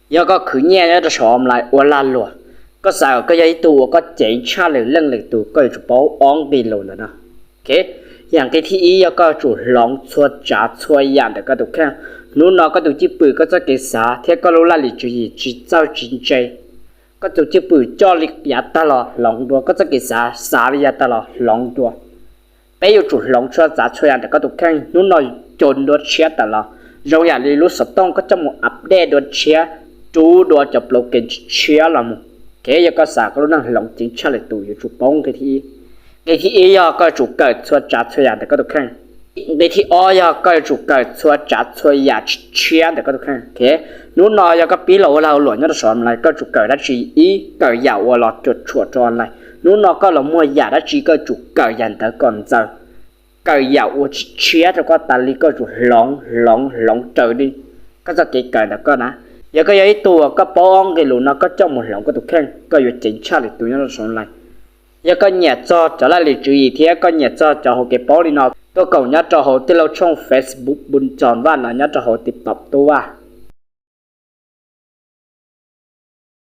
Yog koj khwv nyiaj nyob rau saum online ua lag luam, koj xav kom koj yog ib tug uas koj ceev tshaj lwm leej lwm tus, koj yuav tsum paub ob nqe lus ntawm no. Yam nqe thib ib yog koj yuav tsum hloov txhua tsav txhua yam ntawm koj tus kheej. Hnub no koj tus cwj pwm, koj txoj kev xav thiab koj lub laj lim tswv yim tsis txawj tsis ntse. Koj tus cwj pwm coj li yav tag los hloov dua, koj txoj kev xav xav li yav tag los hloov dua. Peb yuav tsum hloov txhua tsav txhua yam ntawm koj tus kheej. Hnub no cog dua tshiab tawm los, zoo yam li lub xov tooj koj coj mus update dua tshiab, rub dua cov plug-in tshiab los mus. Ces yog koj xav koj lub neej hloov ceev tshaj lwm tus, yuav tsum paub nqe thib ib. Nqe thib ib yog koj yuav tsum kawm txhua tsav txhua yam ntawm koj tus kheej. Nqe thib ob yog koj yuav tsum kawm txhua tsav txhua yam tshiab ntawm koj tus kheej. Hnub no yog koj pib los ua lag ua luam nyob rau saum online, koj yuav tsum kawm dab tsi? Ib, kawm yam uas los cuam tshuam rau online. Hnub no koj los muaj yam dab tsi koj yuav tsum kawm yam ntawd kom ntxaws. Kawm yam uas tshiab rau koj tas li, koj yuav tsum hloov hloov hloov raws li koj txoj kev kawm ntawm koj na. Yog koj yog ib tug uas koj paub ob nqe lus no koj coj mus hloov koj tus kheej, koj yuav ceev tshaj lwm tus nyob rau saum online. Yog koj nyiam txog cov laj lim tswv yim thiab koj nyiam txog cov hauv kev paub li no, tuaj koom nyob rau hauv tij laug tshooj Facebook Npun Txos Vaj no nyob rau hauv TikTok Tub Vaj.